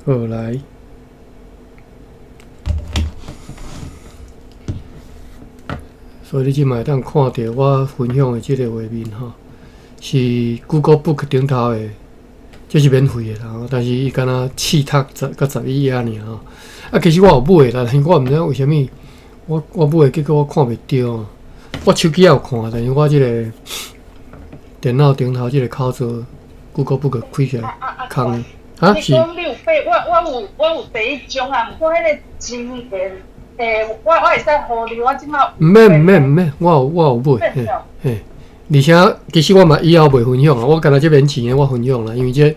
好來。所以你這擺會當看著我分享的這个畫面吼，是 Google Book 頂頭的，這是免費的啦，但是伊敢若試讀十佮11頁爾吼。啊，其實我有買啦，但是我毋知影為啥物，我買的結果我看袂著。我手機也有看，但是我這个電腦頂頭這个口座 Google Book 開起來空。啊，是。你講你有買，我有第一張啊，毋過彼个錢的。欸，我會使予你，我這擺。毋免毋免毋免，我有買，嘿，嘿，而且其實我嘛以後袂分享啊，我干焦這免錢的我分享啦，因為這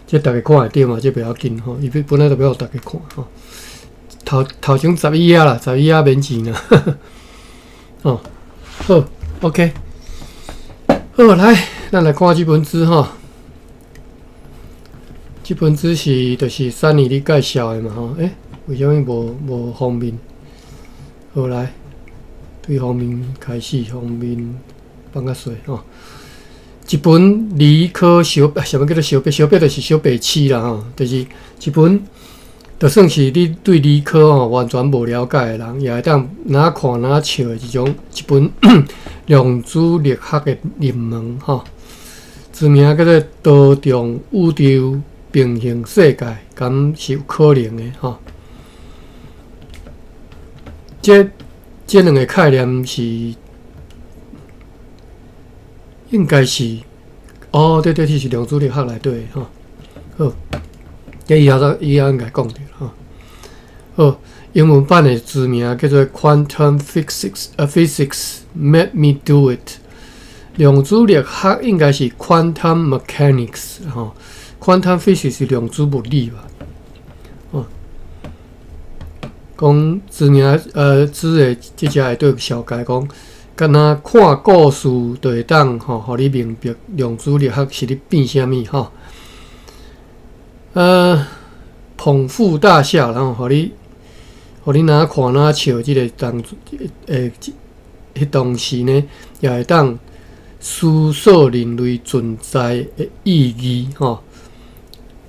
逐家看會著嘛，這袂要緊吼，伊本來就欲予逐家看吼。頭前十一頁啦，十一頁免錢啦。哦，好，OK，好來，咱來看這本書吼。這本書是就是三年你介紹的嘛吼？欸，為啥物無封面？好來，對封面開始，封面放較細吼。一本理科小，啥物叫做小白？小白就是小白痴啦吼，就是一本，就算是你對理科吼完全無了解的人，也會當若看若笑的一種一本量子力學的入門吼。書名叫做《多重宇宙平行世界》，敢是有可能的吼？這兩个概念是應該是哦，對對，這是量子力學內底吼。好，這以後以後應該講著吼。好，英文版的書名叫做《Quantum Physics》，Physics Made Me Do It。量子力學應該是 Quantum Mechanics 吼，Quantum Physics 是量子物理吧？哦，講書名書的這只會對紹介講，敢若看故事就會當吼，予你明白量子力學是咧變啥物吼。捧腹大笑，然後予你若看若笑，這个當彼當時呢，也會當思索人類存在的意義吼。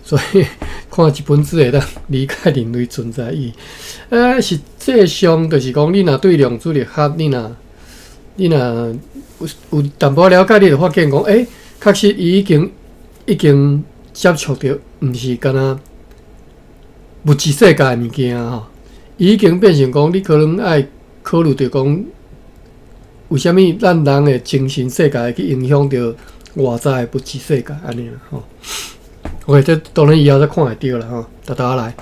所以看一本書會當理解人類存在意義。實際上就是講，你若對量子力學，你若有淡薄了解，你就發現講，欸，確實伊已經接觸著，毋是干焦物質世界的物件吼，伊已經變成講，你可能愛考慮著講，為啥物咱人的精神世界會去影響著外在的物質世界按呢吼？OK，這當然以後才看會著啦吼，沓沓來。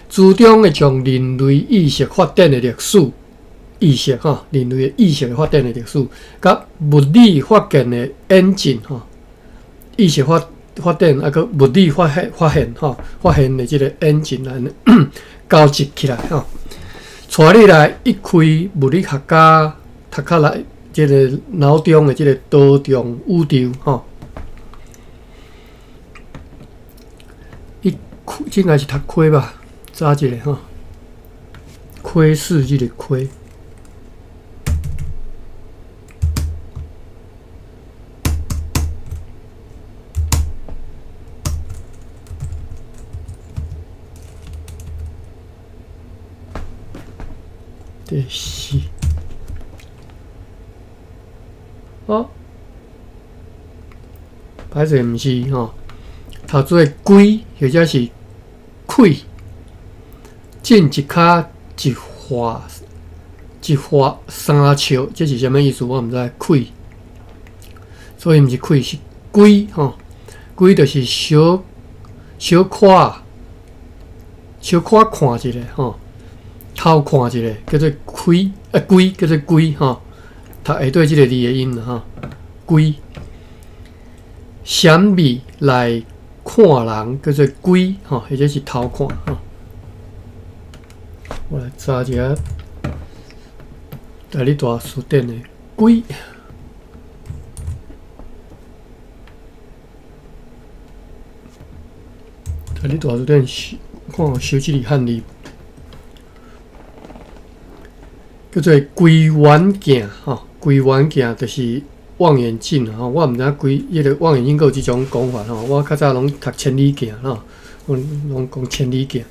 書中會將人類意識發展的歷史，意識吼，人類的意識的發展的歷史，佮物理發現的演進吼，意識發展啊，閣物理發現吼，發現的這个演進來交織起來吼，帶你來一窺物理學家讀較來這个腦中的這个多重宇宙吼。一窺，這應該是讀窺吧？查一下吼，窺視這个窺。第四，哦，歹勢毋是吼，讀做窺或者是窺，進一跤一劃一劃三尺，這是啥物意思？我毋知。窺，所以毋是窺，是窺吼。窺就是小小可小可看一下吼。偷看一下，叫做窺，啊，窺叫做窺吼，讀下底這个字的音啦吼，窺。閃避來看人叫做窺吼，或者是偷看吼。我來查一下，台語大辭典的窺。台語大辭典是看有收這个漢字。叫做歸遠鏡吼，歸遠鏡就是望遠鏡吼，我毋知影規彼个望遠鏡閣有這種講法吼。我較早攏讀千里鏡吼，阮攏講千里鏡、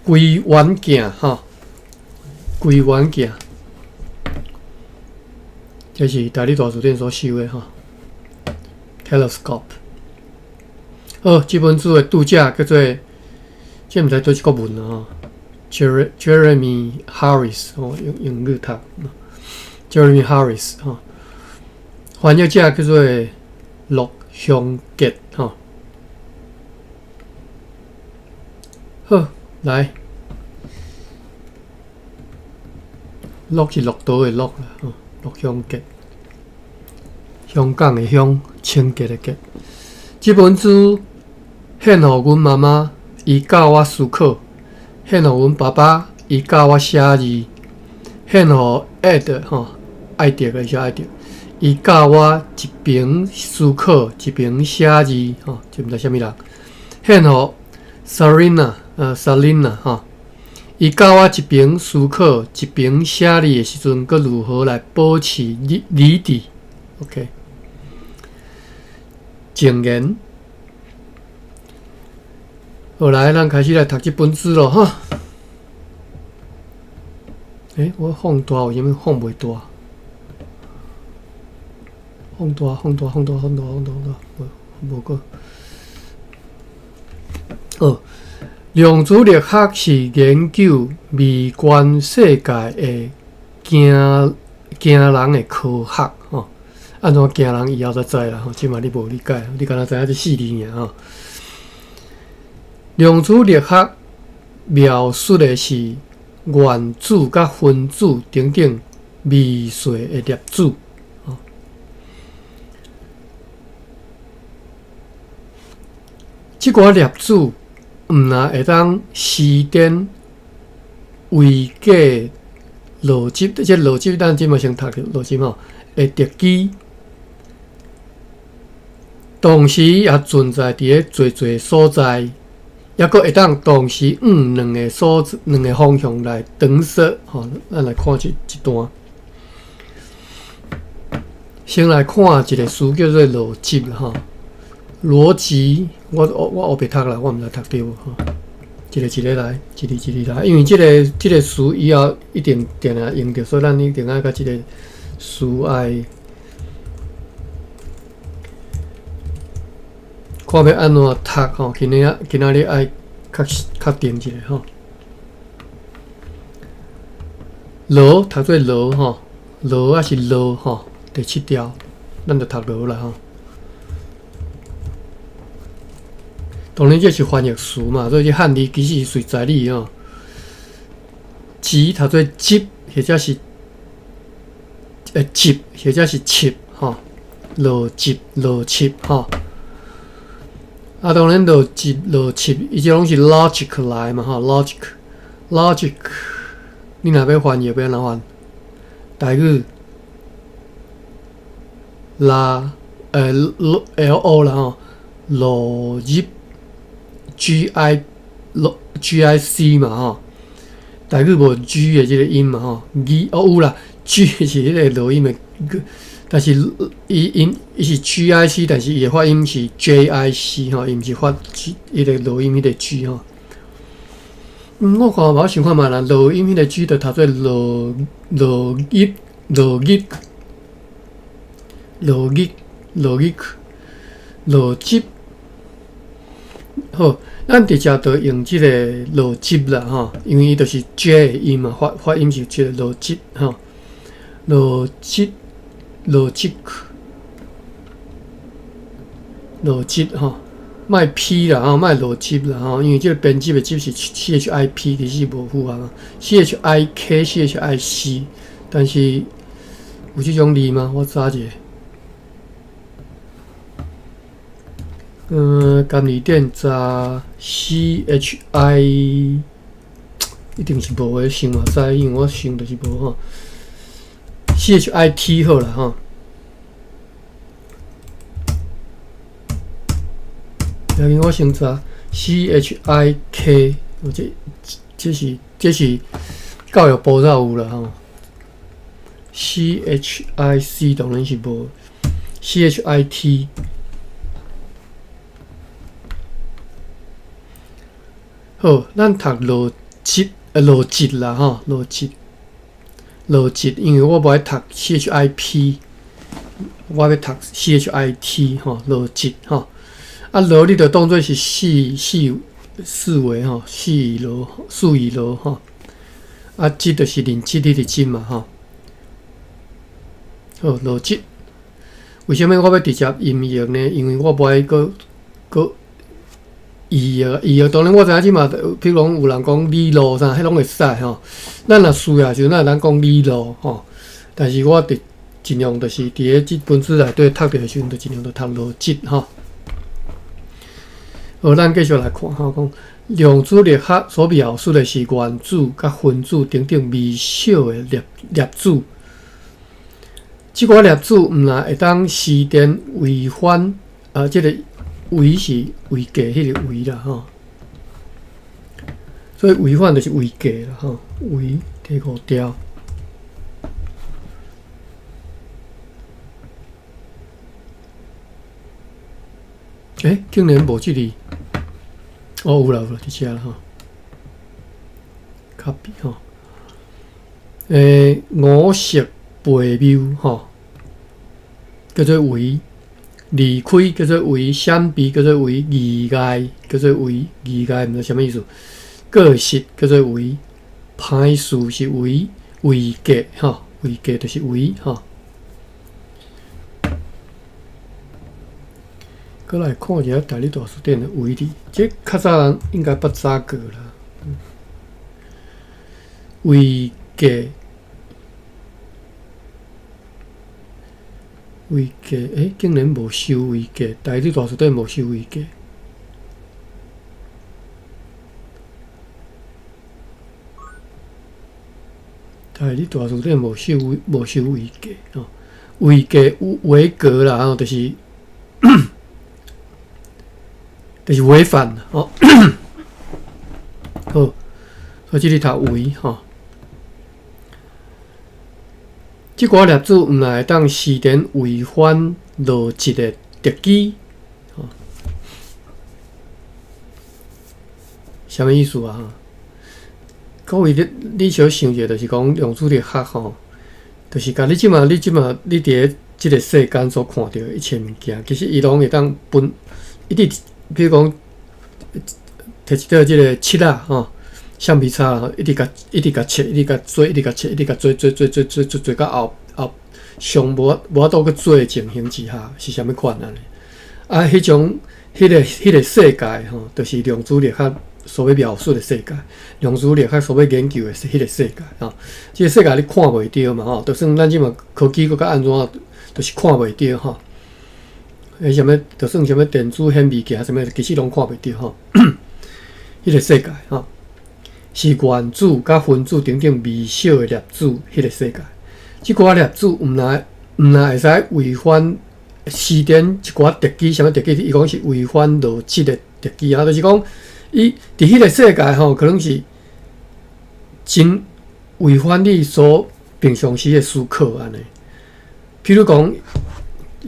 歸遠鏡吼，歸遠鏡，這是台語大辭典所收的吼。Telescope。好，這本書的著者叫做，這毋知佗一國文啊吼，Jeremy Harris 吼，用英語讀，Jeremy Harris 吼。翻譯者叫做陸香傑吼。好，來，駱是駱駝的駱啦，吼，陸香傑，香港的香，清潔的潔。這本書獻予阮媽媽，伊教我思考；獻予阮爸爸，伊教我寫字；獻予 Ed 吼，愛德的是愛德。伊教我一邊思考一邊寫字，吼，這毋知啥物人。獻予 Serena，Selina，吼，伊教我一邊思考一邊寫字的時陣，閣如何來保持理智。OK，證言。好，來，咱開始來讀這本書囉，哈。欸，我放大為啥物放袂大？放大，放大，放大，放大，放大，放大，無無過。好，量子力學是研究微觀世界的驚驚人的科學，吼。按怎驚人以後才知啦，吼。這馬你無理解，你敢若知影這四字爾吼。量子力學描述的是原子佮分子等等微細的粒子。這寡粒子毋但會當施展違過邏輯，這邏輯咱這馬先讀邏輯吼，的特技，同時也存在佇咧濟濟所在，抑閣會當同時往兩個方向來轉說吼。咱來看這一段，先來看一個詞叫做邏輯吼。邏輯，我烏白讀啦，我毋知讀對無吼。一個一個來，一字一字來，因為這個詞以後一定定定用著，所以咱一定愛共這個詞愛看欲按怎讀吼。今日今仔日愛確確定一下吼。邏讀做羅吼，羅抑是羅吼？第七條，咱就讀羅啦吼。當然，這是翻譯詞嘛，所以這漢字其實隨在你吼。集讀做集，或者是集，或者是輯吼，邏輯、邏輯吼。啊，當然邏輯、邏輯，伊這攏是 logic 來嘛吼，logic，logic。你若欲翻譯，欲按怎翻？台語，拉，L O 啦吼，邏輯。G I G I C 嘛吼，台語無 G 的這個音嘛吼，G 哦有啦，G 是彼個濁音的，但是伊音伊是 G I C，但是伊的發音是 J I C 吼，伊毋是發 G 彼個濁音彼個 G 吼。我看我想看覓啦，濁音彼個 G 就讀做邏邏輯邏輯邏輯邏輯邏輯。好，咱直接就用這個邏輯啦，吼，因為伊就是 J 的音嘛，發發音是這個邏輯吼，邏輯邏輯邏輯吼，莫 P 啦吼，莫邏輯啦吼，因為這個編輯的輯是 C H I P，其實無符合嘛，C H I K C H I C，但是有這種字嗎？我查一下。監理店查 C H I 一定是無的，想嘛知，因為我想就是無吼。C H I T 好啦吼。下面我先查 C H I K，這是教育部才有啦吼。C H I C 當然是無。CHIT。好，咱讀邏輯，邏輯啦吼，邏輯，邏輯，因為我無愛讀 CHIP，我欲讀 CHIT 吼，邏輯吼。啊，邏你就當做是四四四維吼，四邏四維邏吼。啊，這就是認知彼個知嘛吼。好，邏輯。為啥物我欲直接音譯呢？因為我無愛閣閣意譯，意譯當然我知影這嘛，比如講有人講理路啥，彼攏會使吼。咱若需要時陣，咱會當講理路吼。但是我佇盡量就是佇咧這本書內底讀著的時陣，就盡量就讀邏輯吼。好，咱繼續來看吼，講量子力學所描述的是原子佮分子等等微小的粒粒子。這寡粒子毋但會當施展違反，啊，這個違是違格彼個違啦吼。所以違反就是違格啦吼，違第五條。欸，竟然無這字。哦，有啦有啦，佇遮啦吼。copy 吼。欸，五色悖謬吼，叫做違；離開叫做違；閃避叫做違；意外叫做違；意外毋知啥物意思。過失叫做違；歹事是違；違格吼，違格就是違吼。閣來看一下台語大辭典的違字，這較早人應該捌查過啦。違格，違格，欸，竟然無收違格，台語大辭典無收違格。台語大辭典無收無收違格吼，違格有違格啦吼，就是就是違反吼。好，所以這裡讀違吼。這寡粒子毋但會當施展違反邏輯的特技，吼，啥物意思啊？各位，你你小想者，就是講量子力學吼，就是共你這馬、你這馬、你佇咧這個世間所看著的一切物件，其實伊攏會當分，一直，比如講，提一塊這個尺仔吼，橡皮擦吼，一直共一直共切，一直共做，一直共切，一直共做做做做做做做到後後上無無法度閣做的情形之下，是啥物款按呢？啊，彼種、彼個、彼個世界吼，就是量子力學所欲描述的世界，量子力學所欲研究的彼個世界吼。這個世界你看袂著嘛吼，就算咱這馬科技閣較按怎，就是看袂著吼。彼啥物，就算啥物電子顯微鏡啥物，其實攏看袂著吼。彼個世界吼，是原子佮分子等等微小的粒子，彼個世界。這寡粒子毋但毋但會使違反施展一寡特技，啥物特技？伊講是違反邏輯的特技啊，就是講伊佇彼個世界吼，可能是真違反你所平常時的思考按呢。譬如講，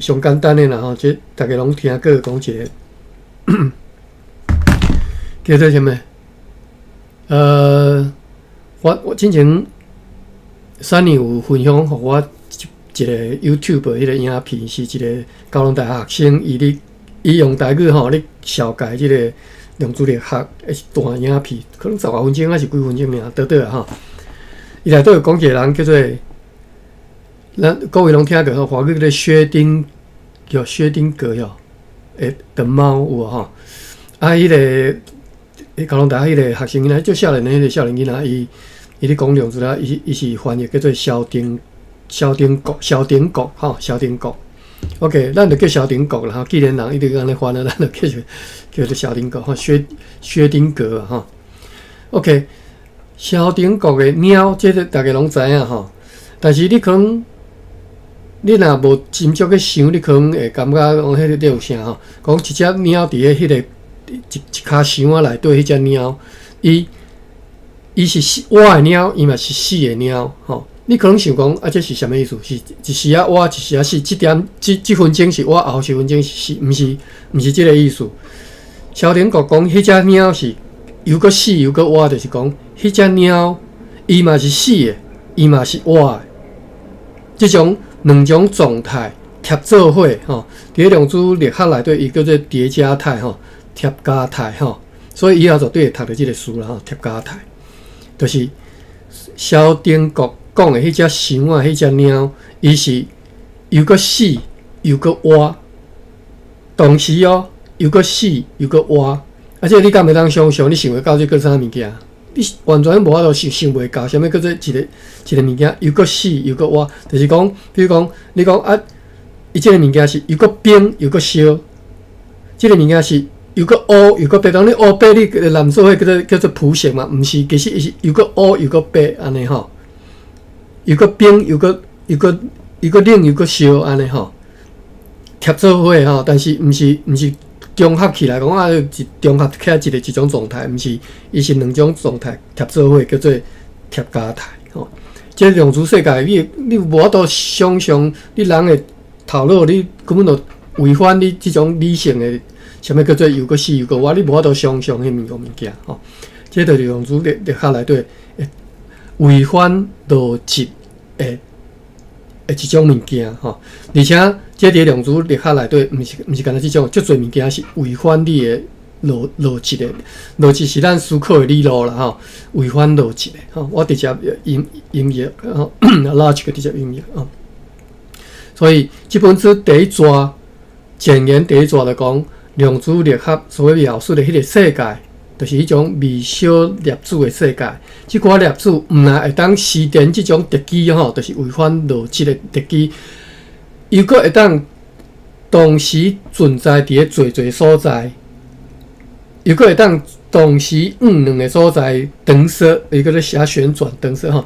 上簡單的啦吼，這逐家攏聽過講一個叫做啥物？我我之前三年有分享予我一個 YouTube 彼個影片，是一個高中大學生，伊咧伊用台語吼咧紹介這個量子力學的一段影片，可能十外分鐘還是幾分鐘爾，短短吼。伊內底有講一個人叫做，咱各位攏聽過吼，華語叫做薛丁叫薛丁格哟，欸的貓有無吼？啊，彼個高中大學彼個學生囡仔，足少年的彼個少年囡仔，伊伊咧講量子力，伊伊是翻譯叫做蕭丁蕭丁國蕭丁國吼，蕭丁國。OK，咱就叫蕭丁國啦吼。既然人一直按呢翻啊，咱就叫做叫做蕭丁國吼，薛薛丁格吼。OK，蕭丁國的貓，這個大家攏知影吼。但是你可能你若無斟酌去想，你可能會感覺講彼個咧有啥吼？講一隻貓佇咧彼個一一跤箱仔內底，彼隻貓，伊伊是死活的貓，伊嘛是死的貓吼。你你可能想講啊，這是啥物意思？是一時仔活，一時仔死，這點這這分鐘是活，後一分鐘是死，毋是毋是這个意思。蕭廷國講，彼隻貓是猶閣死猶閣活，就是講彼隻貓伊嘛是死的，伊嘛是活的。這種兩種狀態疊做伙吼，佇咧量子力學內底，伊叫做疊加態吼，疊加態吼，所以以後絕對會讀著這个詞啦吼，疊加態，就是蕭廷國講的彼隻箱仔，彼隻貓，伊是猶閣死猶閣活，同時哦，猶閣死猶閣活，啊，這个你敢會當想象？你想會到這叫啥物件？你完全無法度想想袂到，啥物叫做一个一个物件猶閣死猶閣活，就是講，比如講，你講啊，伊這个物件是猶閣冰猶閣燒，這个物件是猶閣烏猶閣白，當你烏白你藍做伙叫做叫做普色嘛？毋是，其實伊是猶閣烏猶閣白按呢吼，猶閣冰猶閣猶閣猶閣冷猶閣燒按呢吼，疊做伙吼，但是毋是毋是綜合起來講啊，一綜合起來一個一種狀態，毋是，伊是兩種狀態疊做伙叫做疊加態吼。這量子世界，你你無法度想象，你人的頭腦，你根本就違反你這種理性的。啥物叫做猶閣死猶閣活？你無法度想象彼物個物件吼。這就是量子力力學內底違反邏輯的的一種物件吼。而且，這佇量子力學內底，毋是毋是干焦這種，足濟物件是違反你的邏邏輯的。邏輯是咱思考的理路啦吼，違反邏輯的吼。我直接音音譯吼，logic 直接音譯吼。所以這本書第一逝前言第一逝就講，量子力學所描述的彼个世界，就是彼種微小粒子的世界。這寡粒子毋但會當施展這種特技吼，就是違反邏輯的特技，猶閣會當同時存在佇咧濟濟所在，猶閣會當同時往兩个所在轉踅，伊叫做寫旋轉轉踅吼。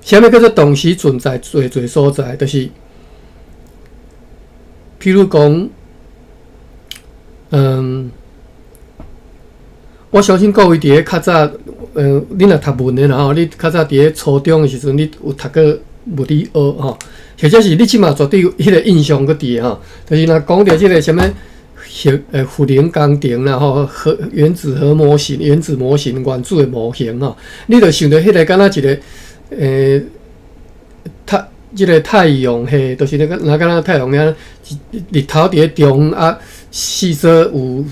啥物叫做同時存在濟濟所在？就是譬如講，我相信各位佇咧較早，恁若讀文的啦吼，你較早佇咧初中的時陣，你有讀過物理學吼，或者是你這馬絕對有彼個印象閣佇吼，就是若講著這个啥物核核能工程啦吼，核原子核模型、原子模型、原子的模型吼，你就想著彼个敢若一个太這个太陽系，就是那個若敢若太陽遐日頭佇咧中啊，四周有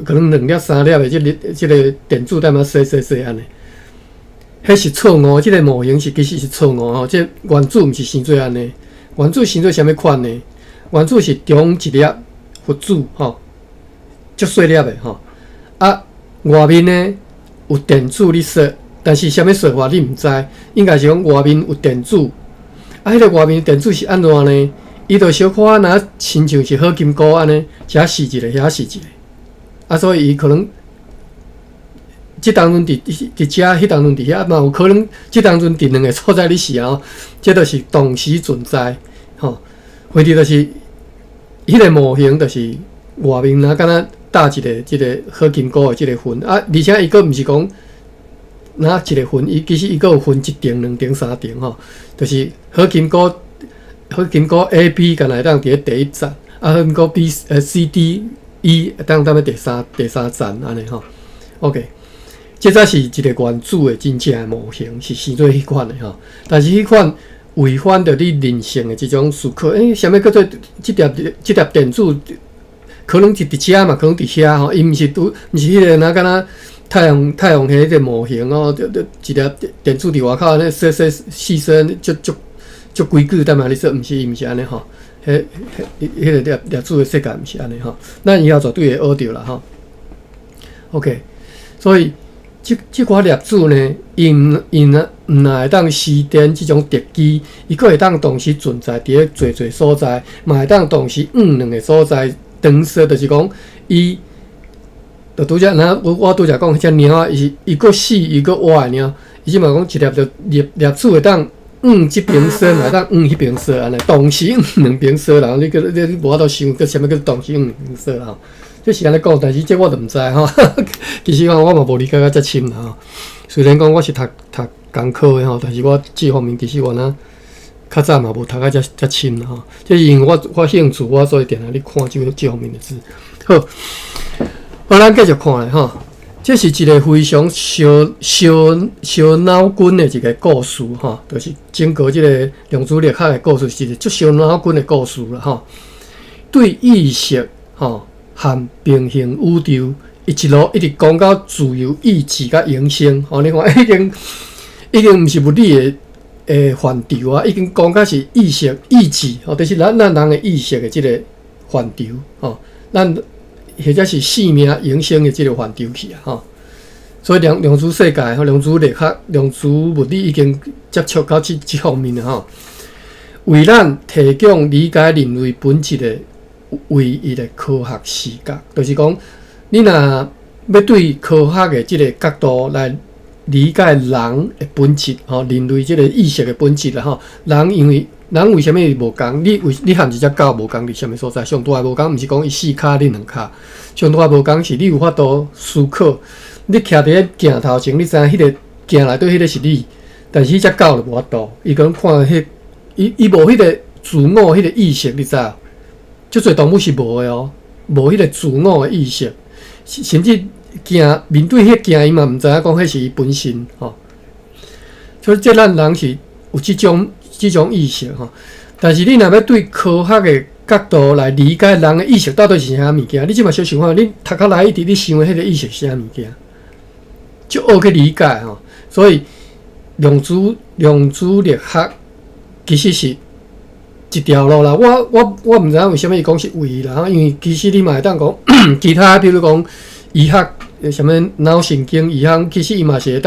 可能兩粒三粒的這個這个電子踮遐踅踅踅按呢，彼是錯誤，這个模型是其實是錯誤吼。這原子毋是生做按呢，原子生做啥物款呢？原子是中一粒核子吼，足細粒的吼。啊，外面呢有電子咧踅，但是啥物踅法你毋知，應該是講外面有電子。啊，彼个外面電子是按怎呢？伊就小可若親像是好金菇按呢，遮踅一个，遐踅一个。啊，所以伊可能這當陣佇佇遮，彼當陣佇遐嘛有可能，這當陣佇兩个所在咧踅啊，這就是同時存在，吼。問題就是，彼个模型就是外面若敢若搭一个這个好金菇的這个雲啊，而且伊閣毋是講若一个雲，伊其實伊閣有分一層、兩層、三層吼，就是好金菇好金菇 A、B 敢若會當佇咧第一層，啊好金菇 B、C、D、E 會當踮咧第三第三層按呢吼。OK，這才是一个原子的真正的模型，是生做彼款的吼。但是彼款違反著你人性的這種思考，欸，啥物叫做這粒這粒電子可能是佇遮嘛，可能佇遐吼，伊毋是拄，毋是彼个若敢若太陽太陽系彼個模型哦，就就一粒電子佇外口按呢踅踅四踅，足足足規矩踮遐咧踅，毋是伊毋是按呢吼，彼彼彼个粒粒子的世界毋是按呢吼，咱以後絕對會學著啦吼。OK，所以這這寡粒子呢，𪜶𪜶若毋若會當施展這種特技，伊閣會當同時存在佇咧濟濟所在，嘛會當同時往兩個所在轉踅，就是講伊。就拄才若我我拄才講，彼隻貓仔，伊是伊閣死伊閣活的貓，伊這嘛講一粒就粒粒子會當往這邊踅，嘛會當往彼邊踅按呢，同時往兩邊踅啦，你閣你你無法度想，閣啥物叫同時往兩邊踅啦吼。這是按呢講，但是這我就毋知吼。其實講我嘛無理解甲遮深啦吼。雖然講我是讀讀工課的吼，但是我這方面其實我若較早嘛無讀甲遮遮深啦吼。這是因為我興趣，我所以定定咧看這方面的書。好，好，咱繼續看咧吼。這是一個非常燒燒燒腦筋的一個故事吼，就是整個這個量子力學的故事，是一個足燒腦筋的故事啦吼。對意識吼和平行宇宙，伊一路一直講到自由意志佮永生吼，你看已經毋是物理的範疇啊，已經講到是意識意志吼，就是咱人的意識的這個範疇吼，咱或者是生命永生的這個範疇去啊吼。所以量子世界吼，量子力學、量子物理已經接觸到這方面了吼。為咱提供理解人類本質的唯一的科學視角，就是講，你若欲對科學的這個角度來理解人的本質，吼，人類這個意識的本質啦，吼，人因為人為啥物無仝？你和一隻狗無仝佇啥物所在？上大的無仝，毋是講伊四跤恁兩跤，上大的無仝是你有法度思考。你徛佇咧鏡頭前，你知影彼個鏡內底彼個是你，但是彼隻狗就無法度，伊講看彼，伊無彼個自我彼個意識，你知無？足濟動物是無的哦，無彼個自我的意識，甚至鏡面對彼鏡，伊嘛毋知影講彼是伊本身吼。所以這咱人是有這種意識吼，但是你若欲對科學的角度來理解人的意識到底是啥物件，你這馬小想看，你頭殼內一直咧想的彼個意識是啥物件？就學去理解吼，所以量子力學其實是一條路啦。我毋知影為啥物伊講是唯一啦，因為其實你嘛會當講其他，比如講醫學，啥物腦神經醫學，其實伊嘛是會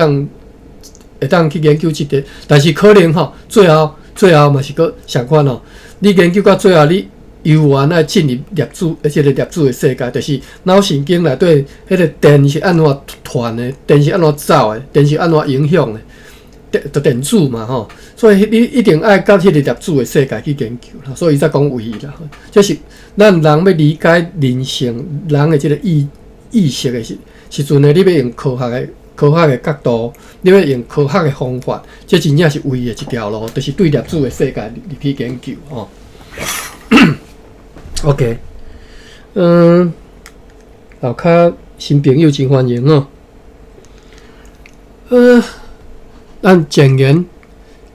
當去研究這個，但是可能吼，最後嘛是閣相款哦。你研究到最後，你猶原愛進入粒子，這個粒子的世界，就是腦神經內底彼個電是按怎傳的，電是按怎走的，電是按怎影響的，電子嘛吼。所以你一定愛佮彼個粒子的世界去研究啦。所以伊才講唯一啦。這是咱人欲理解人性，人的這個意識的時陣呢，你欲用科學的角度，你欲用科學的方法，這真正是唯一的一條路，就是對粒子的世界入去研究吼。OK，樓跤新朋友真歡迎哦。咱前言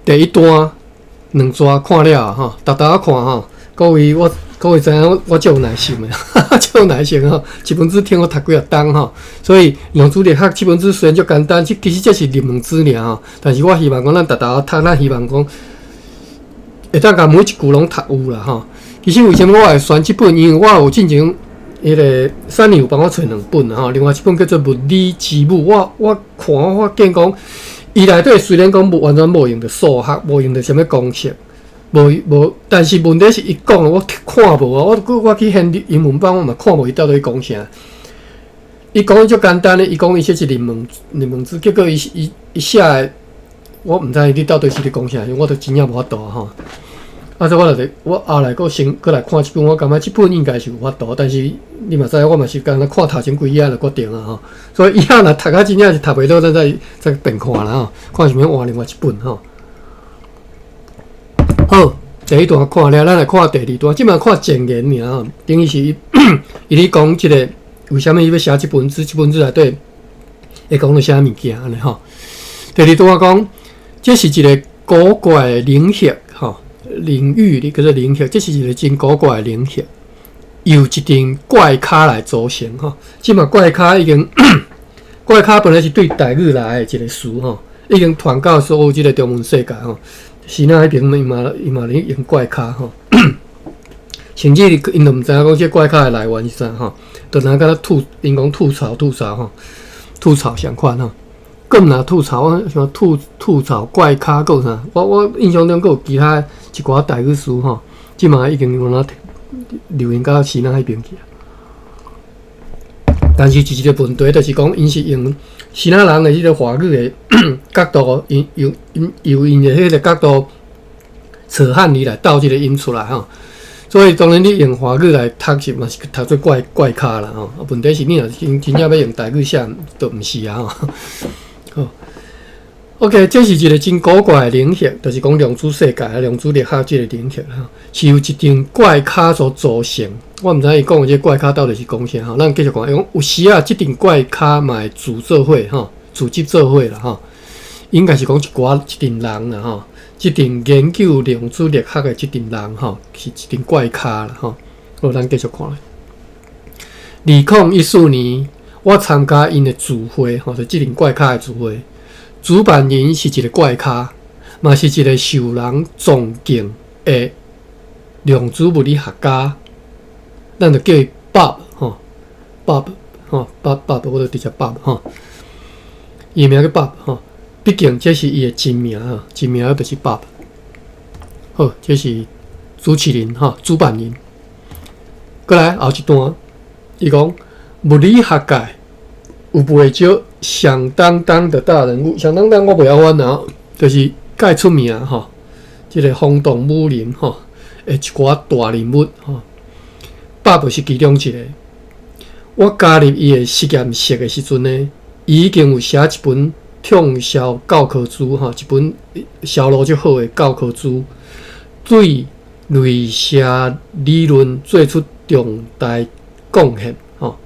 第一段兩段看了吼，逐逐看吼，各位知影我足有耐心的，足有耐心吼。這本書聽我讀幾若冬吼，所以量子力學這本書雖然足簡單，這其實這是入門書爾吼。但是我希望講咱逐逐讀，咱希望講會當共每一句攏讀有啦吼。其實為啥物我會選這本？因為我有進前彼個三年有幫我揣兩本吼，另外一本叫做《物理之母》。我看我發現講，伊內底雖然講無完全無用著數學，無用著啥物公式，無無，但是問題是伊講的我看無啊。我去現英文版我嘛看無伊到底講啥。伊講足簡單的，伊講伊這是入門書，結果伊寫的，我毋知伊到底是咧講啥，我都真正無法度吼。啊，所以我就我後來閣先閣來看這本，我感覺這本應該是有法度，但是你嘛知，我嘛是干焦看頭前幾頁就決定啊吼。所以以後若讀甲真正是讀袂落，咱再變看啦吼，看是欲換另外一本吼。好，第一段看了，咱來看第二段。這擺看前言爾吼，等於是伊咧講這個為啥物伊欲寫這本書，這本書內底會講著啥物件按呢吼。第二段講，這是一個古怪的領域吼。領域你叫做領域，這是一個真古怪的領域，由一陣怪咖來組成吼。這馬怪咖已經怪咖本來是對台語來的一個詞吼，已經傳到所有這個中文世界吼。支那彼邊伊嘛咧用怪咖吼，甚至𪜶都毋知影講這怪咖的來源是啥吼，就若敢若吐，𪜶講吐槽吐槽吼，吐槽相款吼。閣毋若吐槽，像吐槽怪咖，閣有啥？我印象中閣有其他一寡台語詞吼，這馬已經有哪流行到支那彼邊去啊。但是一個問題就是講，𪜶是用支那人的彼個華語的角度，𪜶用𪜶用𪜶的彼個角度，揣漢語來鬥這個音出來吼。所以當然你用華語來讀是嘛是讀做怪怪咖啦吼。問題是你若真真正欲用台語寫，就毋是啊吼。好， OK，這是一個真古怪的領域，就是講量子世界、量子力學這個領域吼，是由一陣怪咖所組成。我毋知伊講的這個怪咖到底是講啥吼，咱繼續看，伊講有時啊，這陣怪咖嘛會組做伙吼，組織做伙啦吼，應該是講一寡一陣人啦吼，這陣研究量子力學的這陣人吼，是一陣怪咖啦吼。好，咱繼續看。2014年，我參加𪜶的聚會吼，就這陣怪咖的聚會。主辦人是一個怪咖，嘛是一個受人尊敬的量子物理學家，咱就叫伊 Bob 吼，Bob 吼，Bob Bob，我就直接 Bob 吼，伊名叫 Bob 吼，畢竟這是伊的真名吼，真名就是 Bob。好，這是主持人吼，主辦人。過來後一段，伊講物理學界有袂少響當當的大人物，響當當我袂曉翻啊，就是蓋出名吼，這個轟動武林吼，的一寡大人物吼，Bob 是其中一個。我加入伊的實驗室的時陣呢，伊已經有寫一本暢銷教科書吼，一本銷路足好的教科書，對鐳射理論做出重大貢獻吼。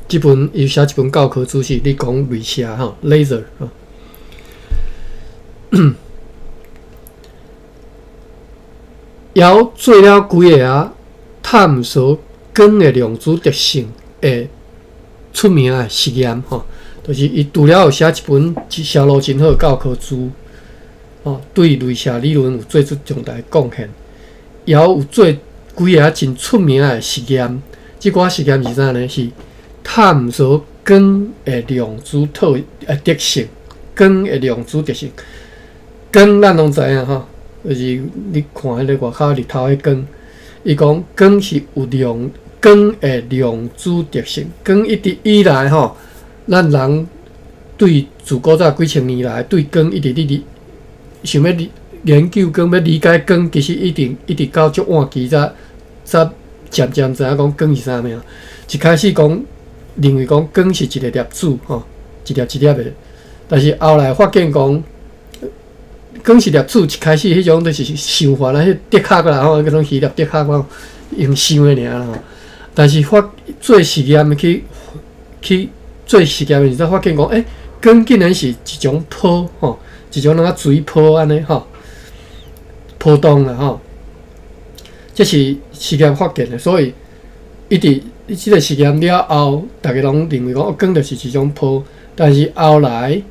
這本伊寫一本教科書是咧講鐳射吼，laser 吼。猶做了幾个啊探索光的量子特性的出名的實驗吼，就是伊除了有寫一本銷路真好的教科書，吼，對鐳射理論有做出重大貢獻，猶有做幾个啊真出名的實驗。這寡實驗是啥呢？是探索光的量子特性，光的量子特性。光咱攏知影吼，就是你看彼個外口日頭彼光，伊講光是有量，光的量子特性。光一直以來吼，咱人對自古早幾千年來對光一直咧咧想欲研究光，欲理解光，其實一定一直到足晚期才才漸漸知影講光是啥物啊。一開始講認為講光是一個粒子吼，一粒一粒的，但是後來發現講光是粒子，一開始彼種就是想法啦，彼竹殼啦吼，彼種魚粒竹殼用想的爾啦吼。但是發做實驗去去做實驗的時陣，發現講，欸，光竟然是一種波吼，一種啷個水波按呢吼，波動啦吼。這是實驗發現的，所以一直這個實驗了後，逐家攏認為講光就是一種波，但是後來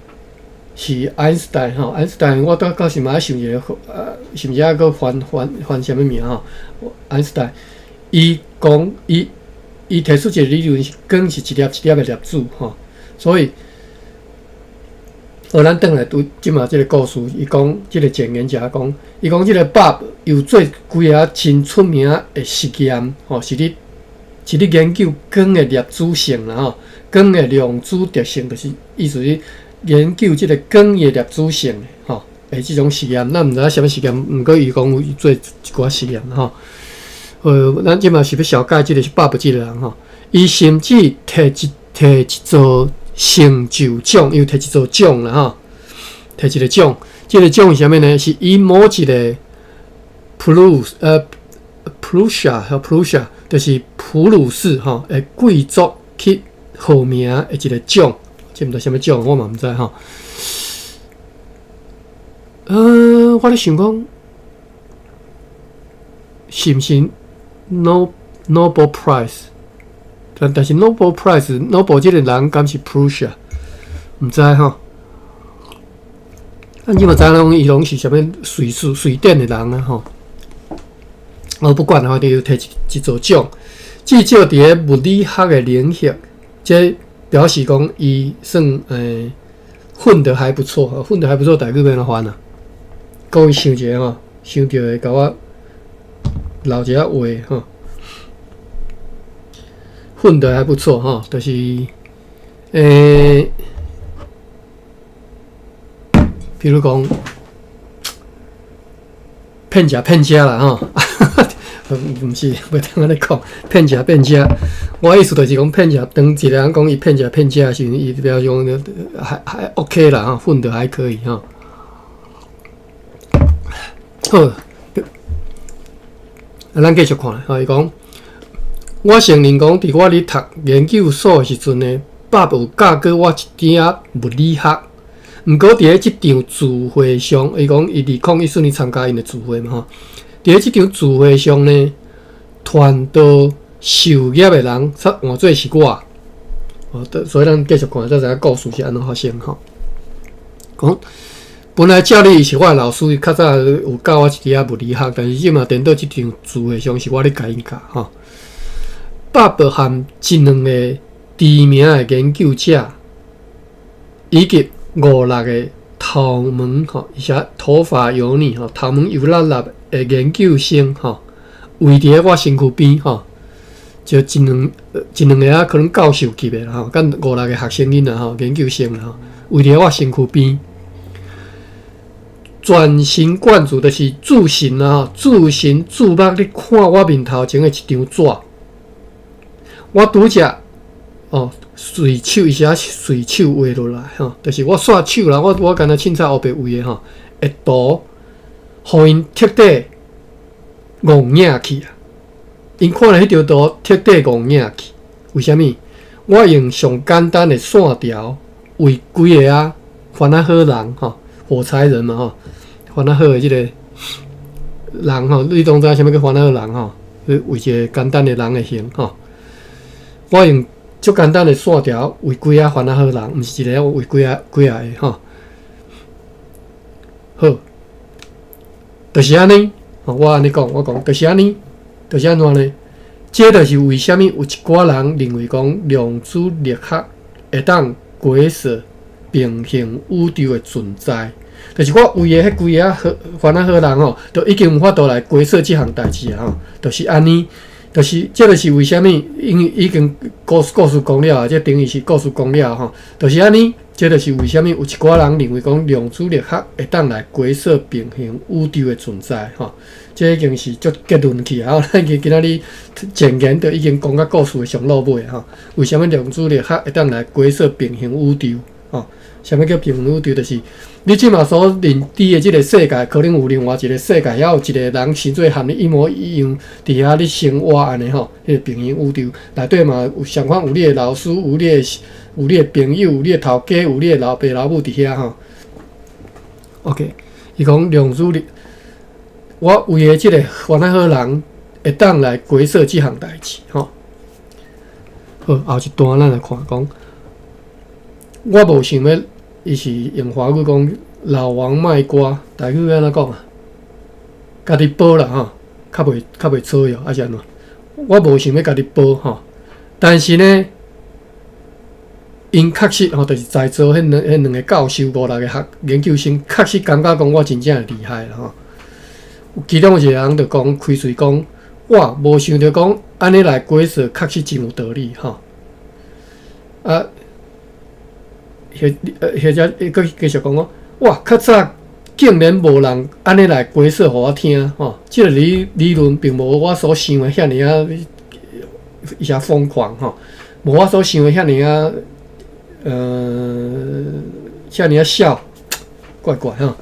是愛因斯坦吼，愛因斯坦我拄到時嘛愛想一個，是毋是抑閣翻翻翻啥物名吼？愛因斯坦伊講伊伊提出一個理論是光是一粒一粒的粒子吼，所以，好，咱轉來拄這馬這個故事，伊講這個前言者講，伊講這個 Bob 有做幾個真出名的實驗吼，是咧研究光的粒子性啦吼，光的量子特性，就是意思是研究這個光的粒子性吼的這種實驗。咱毋知影啥物實驗，毋過伊講有做一寡實驗吼。咱這馬是欲紹介這個是 Bob 這個人吼，伊甚至摕一座成就獎，伊有摕一座獎啦吼，摕一個獎。這個獎是啥物呢？是以某一個 Prussia 和 Prussia，就是普魯士吼的貴族去號名的一個獎。這毋知啥物獎，我嘛毋知吼。我咧想講，是毋是 Nobel Prize？但是 Nobel Prize，Nobel 這個人敢是 Prussia？毋知吼。咱這嘛知影講伊攏是啥物瑞士、瑞典的人啊吼。我不管吼，就摕一座獎，至少佇咧物理學的領域，這表示講伊算混得還不錯，混得還不錯，台語欲按怎翻啊？各位想一下吼，想著會共我留一下話吼。混得還不錯吼，就是比如講騙食騙食啦吼，毋是，袂當按呢講，騙食騙食。我意思就是講騙食，當一個人講伊騙食騙食的時陣，伊就表示講還 OK 啦吼，混得還可以吼。好，啊，咱繼續看，吼，伊講，我承認講，佇我咧讀研究所的時陣呢，爸爸有教過我一點仔物理學。毋過佇咧這場聚會上，伊講伊2014年參加𪜶的聚會嘛吼。佇咧這場聚會上呢，傳道授業的人，煞換做是我。哦，所以咱繼續看，才知影故事是按怎發生吼。講本來照理是我的老師，伊較早有教我一點仔物理學，但是這馬顛倒這場聚會上是我咧共𪜶教吼。爸爸和一兩個知名的研究者，以及五六個頭毛吼，伊寫頭髮油膩吼，頭毛油辣辣的研究生吼，圍佇咧我身軀邊吼，就一兩一兩个啊，可能教授級的吼，佮五六個學生囡仔吼，研究生啦吼，圍佇咧我身軀邊，全神貫注就是注神啊，注神注目咧看我面頭前的一張紙，我拄才哦，隨手伊寫隨手畫落來吼，就是我刷手啦，我敢若凊彩烏白畫的吼，的圖，予𪜶徹底戇影去啊！𪜶看著彼張圖徹底戇影去，為啥物？我用上簡單的線條畫幾个啊，番仔好人吼，火柴人嘛吼，番仔好的這个人吼，你攏知影啥物叫番仔好人吼？畫一个簡單的人的形吼，我用足簡單的線條畫幾仔番仔好人，毋是一个，我畫幾仔幾仔个吼。好，就是按呢，我按呢講，我講就是按呢，就是按怎呢？這就是為啥物有一寡人認為講量子力學會當解釋平行宇宙的存在。就是我畫的彼幾个好番仔好人吼，就已經有法度來解釋這項代誌啊！吼，就是按呢。就是，這就是為啥物，因為已經故事講了啊，這等於是故事講了吼，就是按呢，這就是為啥物有一寡人認為講量子力學會當來解釋平行宇宙的存在吼，這已經是足結論去啊！咱今仔日前言就已經講到故事的上落尾吼，為啥物量子力學會當來解釋平行宇宙？吼，啥物叫平行宇宙？就是你這馬所認知的這个世界，可能有另外一個世界，遐有一個人生做和你一模一樣，佇遐咧生活按呢吼，彼个平行宇宙內底嘛有相款有你的老師，有你的朋友，有你的頭家，有你的老爸老母佇遐吼。OK，伊講量子力，我畫的這个番仔好人會當來解釋這項代誌吼。好，後一段咱來看講，我無想欲，伊是用華語講老王賣瓜，台語按怎講啊？家己報啦吼，較袂錯喲，抑是按怎？我無想欲家己報吼，但是呢，𪜶確實吼，就是在座彼兩個教授五六个學研究生，確實感覺講我真正厲害啦吼。其中有一個人就講開喙講，哇，無想著講按呢來解釋，確實真有道理吼。啊，或者伊閣繼續講講，哇，較早竟然無人按呢來解釋予我聽吼，這个理論並無我所想的遐爾仔遐瘋狂吼，無我所想的遐爾仔痟，怪怪吼。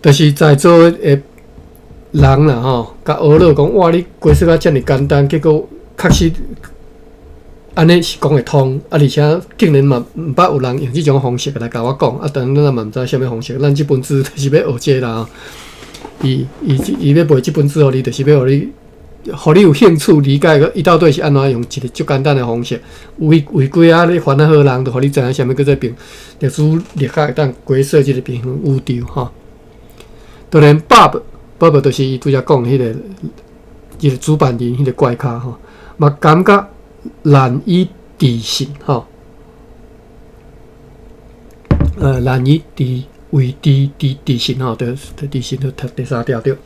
就是在座的人啦吼，共呵咾講，哇，你解釋甲遮爾簡單，結果確實按呢是講會通，啊，而且竟然嘛毋捌有人用這種方式來共我講，啊，當然咱嘛毋知啥物方式，咱這本書就是欲學這啦。伊欲賣這本書予你，就是欲予你，予你有興趣理解伊到底是按怎用一个足簡單的方式，畫畫幾仔咧番仔好人，就予你知影啥物叫做平量子力學會當解釋這个平行宇宙吼。當然，Bob，Bob 就是伊拄才講彼个主辦人，彼个怪咖吼，嘛感覺難以置信吼，難以置為置置置信吼，對，置信就讀第三條對。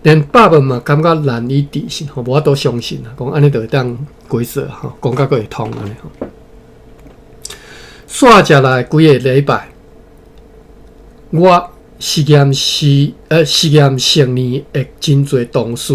連 Bob 嘛感覺難以置信吼，無法度相信啊，講按呢就會當解釋吼，講甲閣會通按呢吼。煞接來幾个禮拜，我實驗實驗的真濟同事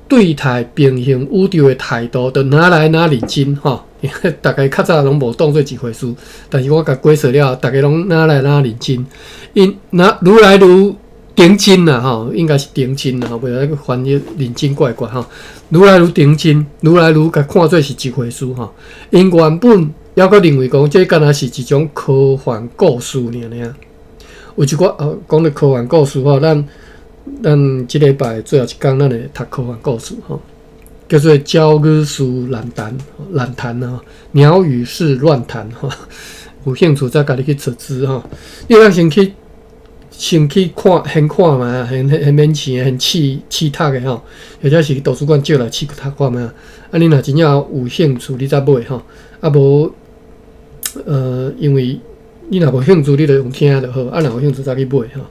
對待平行宇宙的態度，就愈來愈認真吼。逐家較早攏無當做一回事，但是我共解釋了後，逐家攏哪來哪認真，𪜶若愈來愈認真啦吼，應該是認真啦吼，袂使翻譯認真怪怪吼。愈來愈認真，愈來愈共看做是一回事吼。𪜶原本猶閣認為講，這敢若是一種科幻故事爾爾。有一寡哦，講著科幻故事吼，咱這禮拜最後一工，咱會讀科幻故事吼，叫做《鳥語師亂談》亂談啊，鳥語師亂談吼。有興趣再家己去揣資吼。你通先去看，先看覓，先免錢，先試試讀的吼，或者是去圖書館借來試讀看覓。啊，你若真正有興趣，你才買吼。啊無，因為你若無興趣，你就用聽就好。啊，若有興趣才去買吼。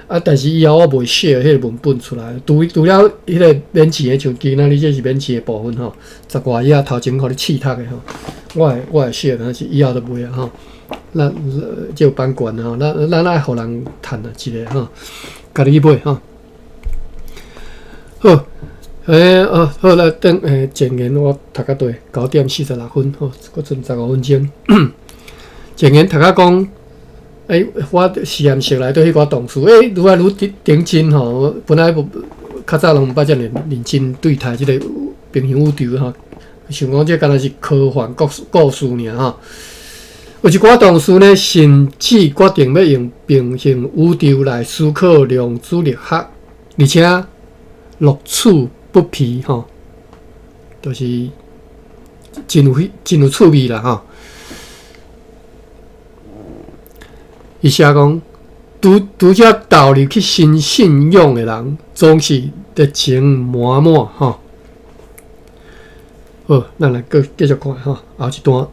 啊，但是以後我袂 share 彼個文本出來，除了彼個免錢的，像今仔日這是免錢的部分吼，十外頁頭前予你試讀的吼，我會 share，但是以後就袂啊吼。咱這有版權吼，咱愛予人趁啊一个吼，家己去買吼。好，哦，好啦，等前言我讀到佗，9點46分吼，閣剩15分鐘。前言讀到講，我實驗室內底彼寡同事，愈來愈認真吼。本來無較早攏毋捌遮爾認真對待這个平行宇宙吼，想講這敢若是科幻故事爾吼。有一寡同事呢，甚至決定欲用平行宇宙來思考量子力學，而且樂此不疲吼，就是真有趣味啦吼。伊寫講，拄才投入去新信仰的人，總是熱情滿滿吼。好，咱來閣繼續看吼，後一段。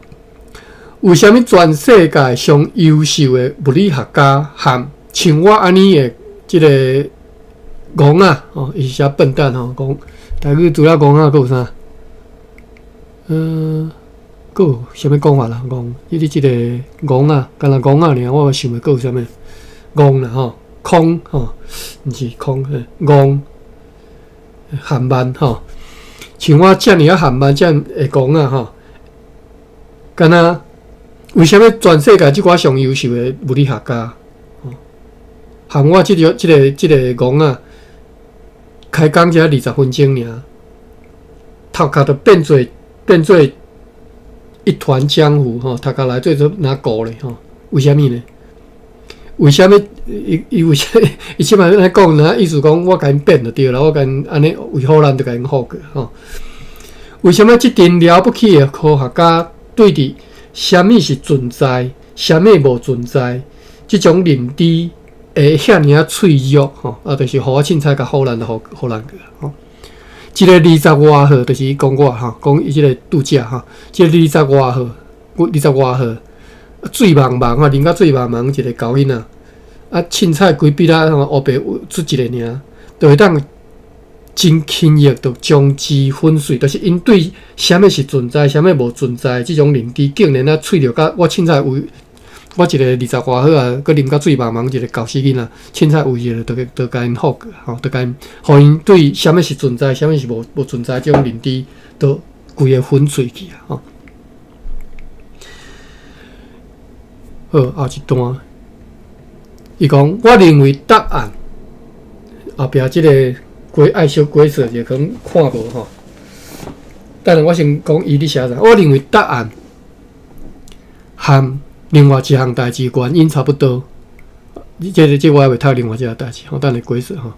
為啥物全世界上優秀的物理學家和像我按呢的這个戇仔吼，伊是寫笨蛋吼，戇台語除了戇仔，閣有啥？閣有啥物講法啦？戇，你這个戇仔，敢若戇仔爾，我想袂閣有啥物戇啦吼，空吼，毋是空，戇含慢吼，像我遮爾仔含慢，遮爾會戇仔吼，敢若為啥物全世界這寡上優秀的物理學家，吼，含我這個戇仔，開講才20分鐘爾，頭殼就變做一團漿糊吼，頭殼內底都若糊咧吼，為啥物呢？為啥物？伊為啥？伊這擺按呢講，若意思講我共𪜶變就對啦，我共𪜶按呢為唬爛就共𪜶唬過吼。為啥物這陣了不起的科學家對佇啥物是存在，啥物無存在，這種認知會遐爾仔脆弱吼？啊，就是予我凊彩共唬爛就唬爛過吼。一个二十外歲，就是伊講我吼，講伊這个拄才吼，這个二十外歲，二十外歲，醉茫茫吼，啉甲醉茫茫一个猴囡仔，啊，凊彩規筆仔吼，烏白出一个爾，就會當真輕易就將之粉碎，就是𪜶對啥物是存在，啥物無存在這種認知，竟然啊脆弱甲我凊彩為我一个二十外歲啊，閣啉甲醉茫茫一个猴死囡仔，凊彩為一个就共𪜶唬過吼，就共𪜶予𪜶對啥物是存在，啥物是無存在這種認知，都規个粉碎去啊！吼，好，後一段，伊講，我認為答案後壁這个解愛小解釋者可能看無吼。等下我先講伊咧寫啥，我認為答案和另外一項代誌原因差不多。這个這我還未讀另外一項代誌，我等下解釋吼。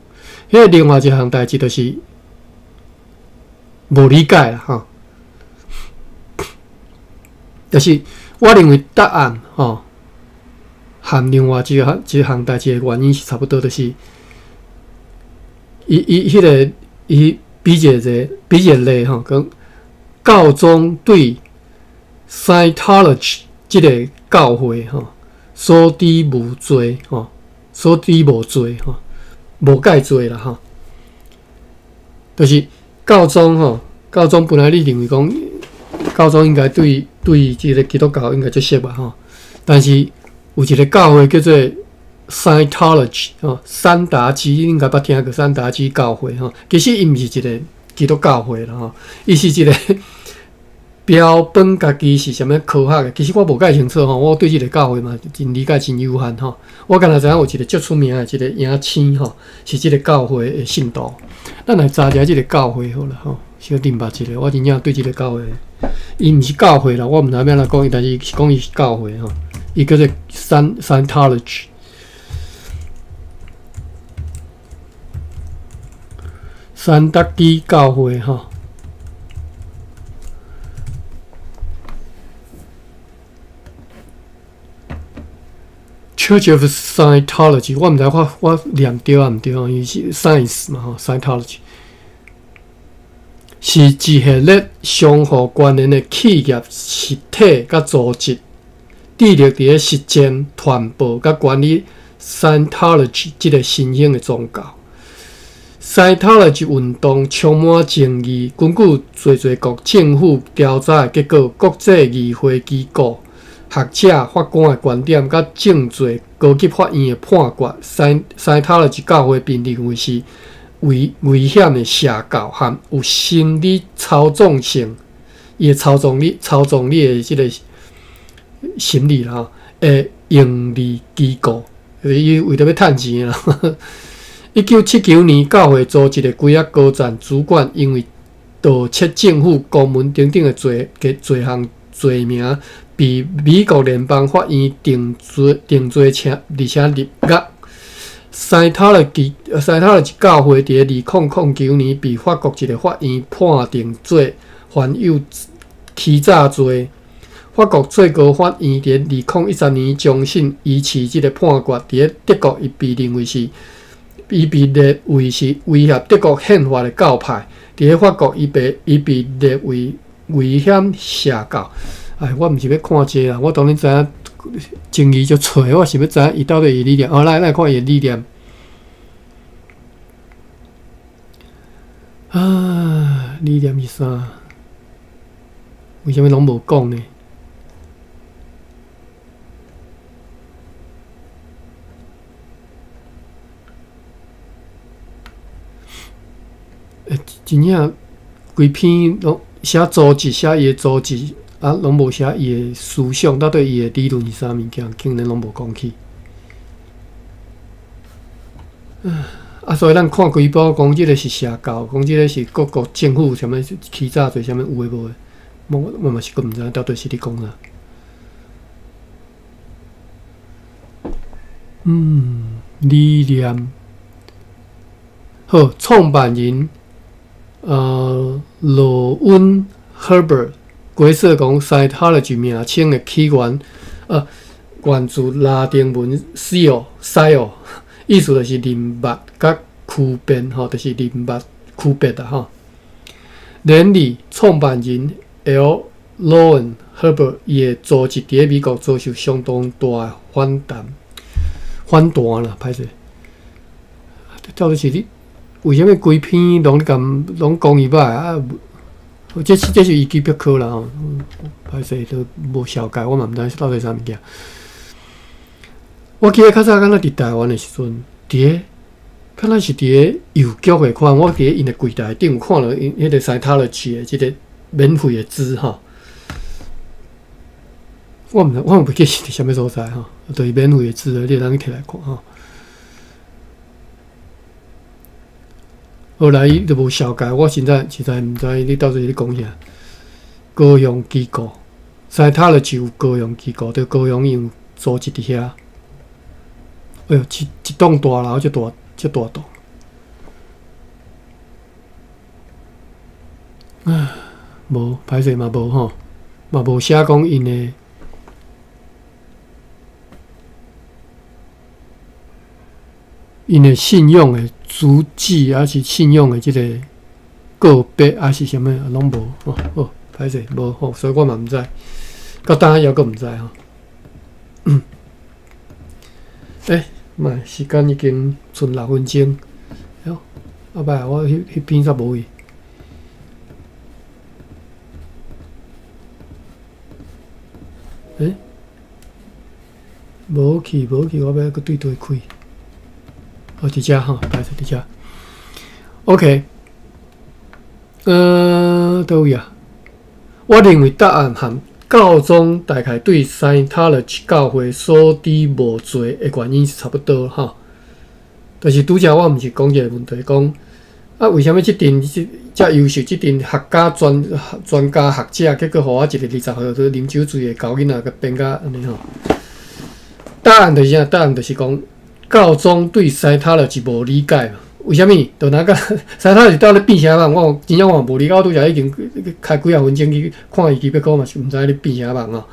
彼个另外一項代誌就是無理解啦吼。就是我認為答案吼，和另外一項代誌的原因是差不多，就是伊彼个伊比一個例吼，講教宗對 Scientology 這个教會吼，所知無罪吼，所知無罪吼，無蓋罪啦吼，就是教宗吼，教宗本來你認為講教宗應該對這个基督教應該足熟吧吼，但是有一个教會叫做 Scientology 吼，山達基應該捌聽過山達基教會吼，其實伊毋是一个基督教會啦吼，伊是一个標榜家己是啥物科學的，其實我無介清楚吼，我對這個教會嘛真理解真有限吼。我敢若知影有一個足出名的一個影星吼，是這個教會的信徒。咱來查一下這個教會好了吼，小認捌一下。我真正對這個教會，伊毋是教會啦，我毋知欲按怎講伊，但是是講伊是教會吼，伊叫做 Scientology。山達基教會吼。Church of Scientology，我毋知我念對抑毋對吼，伊是 science 嘛吼，Scientology 是一系列相互關聯的企業實體佮組織，致力佇咧實踐、傳播佮管理 Scientology 這個新興的宗教。Scientology 運動充滿爭議，根據濟濟國政府調查的結果，國際議會機構、學者、法官的觀點，佮眾濟高級法院的判決，Scientology 教會被認為是危險的邪教，含有心理操縱性，伊會操縱你的這個心理啦，的盈利機構，伊為著欲趁錢啦。1979年，教會組織的幾仔高層主管因為盜竊政府公文等等的罪項罪名，被美國聯邦法院定罪，而且入獄。Scientology 教會佇2009年被法國一個法院判定罪犯有欺詐罪。法國最高法院佇2013年終審維持這個判決。佇德國，伊被列為是威脅德國憲法的教派。佇法國，伊被列為危險邪教。哎，我毋是欲看這個啦，我當然知影爭議足濟，我是欲知影伊到底伊理念。好，來，咱來看伊的理念。啊，理念是啥？為啥物攏無講呢？欸，真正規篇攏寫組織，寫伊的組織，啊，攏無寫伊的思想，到底伊的理論是啥物件，竟然攏無講起。啊，所以咱看規部講這個是邪教，講這個是各國政府啥物欺詐罪，啥物有的無的，我嘛是閣毋知影到底是咧講啥。理念。好，創辦人。羅溫·赫伯，解釋講 Scientology 名稱的起源，源自拉丁文 “scio” “scio”，意思就是認捌佮區別吼，就是認捌區別啦吼。然而，創辦人 L. Ron Hubbard 伊的組織佇咧美國遭受相當大的反彈啦，歹勢。到底是你為啥物規篇攏咧共攏講伊歹啊？這是維基百科啦吼，歹勢都無紹介，我嘛毋知到底啥物件。我記得較早敢若佇台灣的時陣，佇咧敢若是佇咧郵局的款，我佇咧𪜶的櫃台頂有看著𪜶彼個 Scientology 的這個免費的紙吼。我毋知，我袂記是佇啥物所在吼，就是免費的紙，你會當去摕來看吼。後來伊就無紹介，我現在實在毋知你到底咧講啥。高雄機構，Scientology 有高雄機構，佇高雄伊有組織佇遐。哎喲，一棟大樓，這大棟。啊，無，歹勢嘛無吼，嘛無寫講𪜶的。𪜶的信仰的主旨，抑是信仰的這個個別，抑是啥物，攏無吼。好，歹勢無吼，所以我嘛毋知，到今猶閣毋知吼。欸，媽，時間已經賰6分鐘，喲，啊歹，我彼篇煞無去。欸，無去，無去，我欲閣對佗開。哦，佇遮吼，歹勢佇遮。OK，佗位啊？我認為答案和教宗大概對 Scientology 教會所知無濟的原因是差不多吼。就是拄才我毋是講一個問題，講啊，為啥物這陣這遮優秀，這陣學家專家學者，結果予我一個20歲啉酒醉的猴囡仔，共變甲按呢吼？答案就是啥？答案就是講教宗對 Scientology 無理解嘛。為啥物？就若甲 Scientology 到底變啥物？我真正我無理解，我拄才已經開幾仔分鐘去看伊基本講嘛，是毋知咧變啥物吼。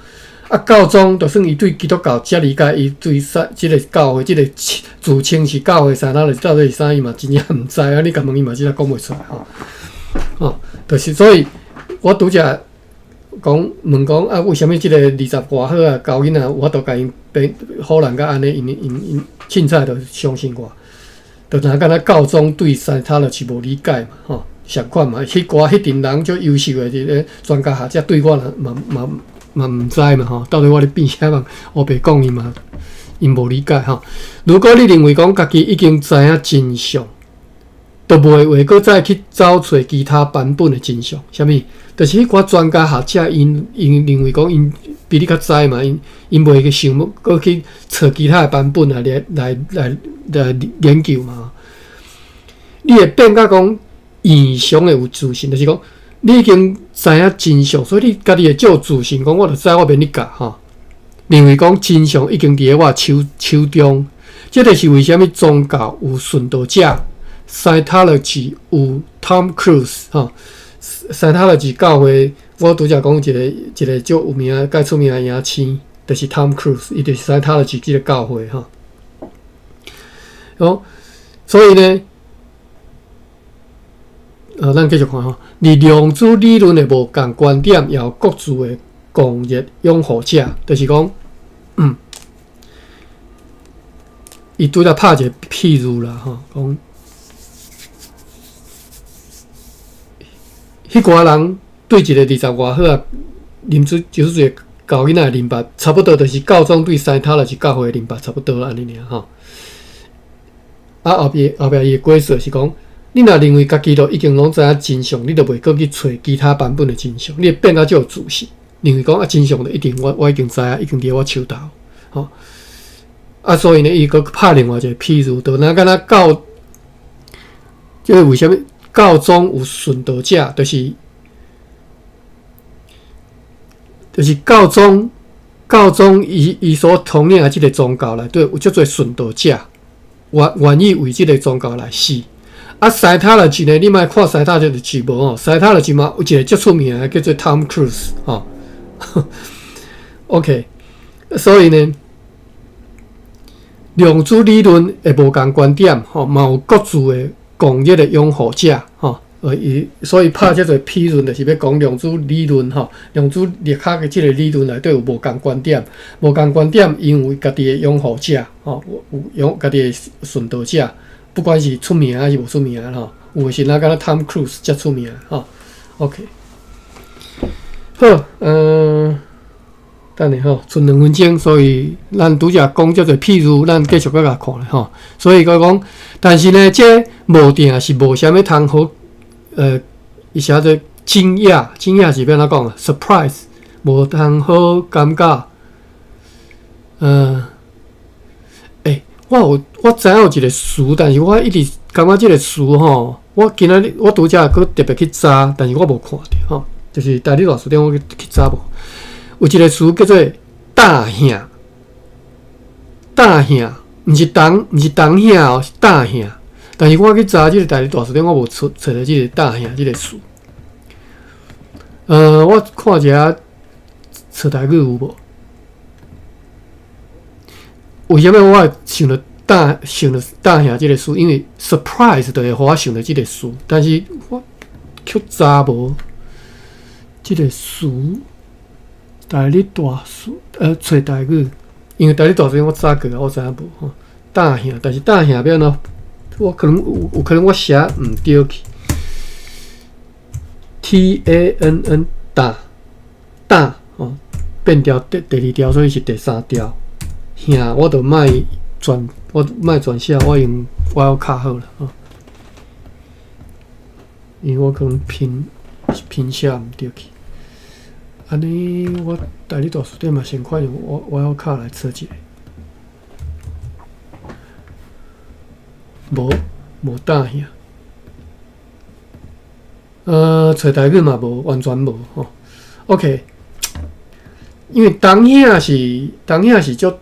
啊，教宗就算伊對基督教遮理解，伊對啥這個教會，這個自稱是教會 Scientology 到底是啥，伊嘛真正毋知啊！你共問伊嘛，真正講袂出來吼。哦，就是所以，我拄才講問講啊，為啥物這個二十外歲啊，猴囡仔有法度共𪜶變唬爛甲按呢？𪜶𪜶𪜶凊彩就相信我，就若敢若教宗對 Scientology 無理解嘛，吼，相款嘛，彼寡彼陣人足優秀的這個專家學者對我嘛嘛嘛毋知嘛，吼，到底我咧變啥物，烏白講伊嘛，𪜶無理解吼。如果你認為講家己已經知影真相，就袂會閣再去找揣其他版本的真相。啥物？就是彼寡專家學者，𪜶𪜶認為講𪜶比你較知嘛，𪜶𪜶袂去想欲閣去揣其他的版本來來來來來研究嘛。你會變甲講異常的有自信，就是講你已經知影真相，所以你家己會足有自信，講我就知我免你教吼。認為講真相已經佇咧我手手中，這就是為啥物宗教有殉道者，Scientology 有 Tom Cruise 吼，Scientology 教會，我拄才講一個一個足有名、蓋出名的影星，就是 Tom Cruise，伊就是 Scientology 這個教會吼。哦，所以呢，咱繼續看吼，而量子理論的無仝觀點，也有各自的狂熱擁護者，就是講，伊拄才拍一個譬喻啦，吼，講，彼寡人對一個二十外歲仔啉酒醉的猴囡仔的認捌，差不多就是教宗對 Scientology 教會的認捌差不多按呢爾吼。啊，後壁後壁伊的解說是講，你若認為家己都已經攏知影真相，你就袂閣去揣其他版本的真相，你會變甲足有自信，認為講啊真相就一定我我已經知影，已經佇我手頭，吼。啊，所以呢，伊閣拍另外一個譬喻，就若敢若教，這個為啥物教宗有殉道者，就是就是教宗教宗伊伊所統領的這個宗教內底有足濟殉道者，願願意為這個宗教來死。啊，Scientology 呢？你莫看 Scientology 無吼，Scientology 嘛有一個足出名的叫做 Tom Cruise 吼。OK，所以呢，量子理論的無仝觀點吼，嘛有各自的狂熱的擁護者吼。伊所以拍這個譬喻，就是欲講量子理論吼，量子力學的這個理論內底有無仝觀點，無仝觀點，𪜶有家己的擁護者吼，有擁家己的殉道者。不管是出名還是無出名吼，有的時若敢若 Tom Cruise 遮出名吼。OK，好，嗯，等下吼，賰兩分鐘，所以咱拄才講遮濟譬喻，咱繼續閣共看咧吼。所以閣講，但是呢，這無定是無啥物通好，伊寫做驚訝，驚訝是欲按怎講啊？Surprise，無通好感覺，我有我知影有一個詞，但是我一直感覺這個詞吼，我今仔日我拄才閣特別去查，但是我無看著吼，就是台語大辭典我去去查無，有一個詞叫做膽兄，膽兄，毋是同毋是同兄哦，是膽兄。但是我去查這個台語大辭典，我無找找著這個膽兄這個詞。我看一下揣台語有無？為啥物我會想著膽想著膽兄這個詞？因為 surprise 就會予我想著這個詞，但是我卻查無這個詞。台語大辭，揣台語，因為台語大辭我查過，我知影無吼。膽兄，但是膽兄欲按怎？我可能有有可能我寫毋對去。T A N N 膽膽吼，變調第第二調，所以是第三調。兄，我就莫全，我莫全寫，我用我較好啦吼。因為我可能拼拼寫毋對去。按呢，我台語大辭典嘛先看用我我卡來查一下，無無膽兄。揣台語嘛無，完全無吼。OK，因為當兄是當兄是足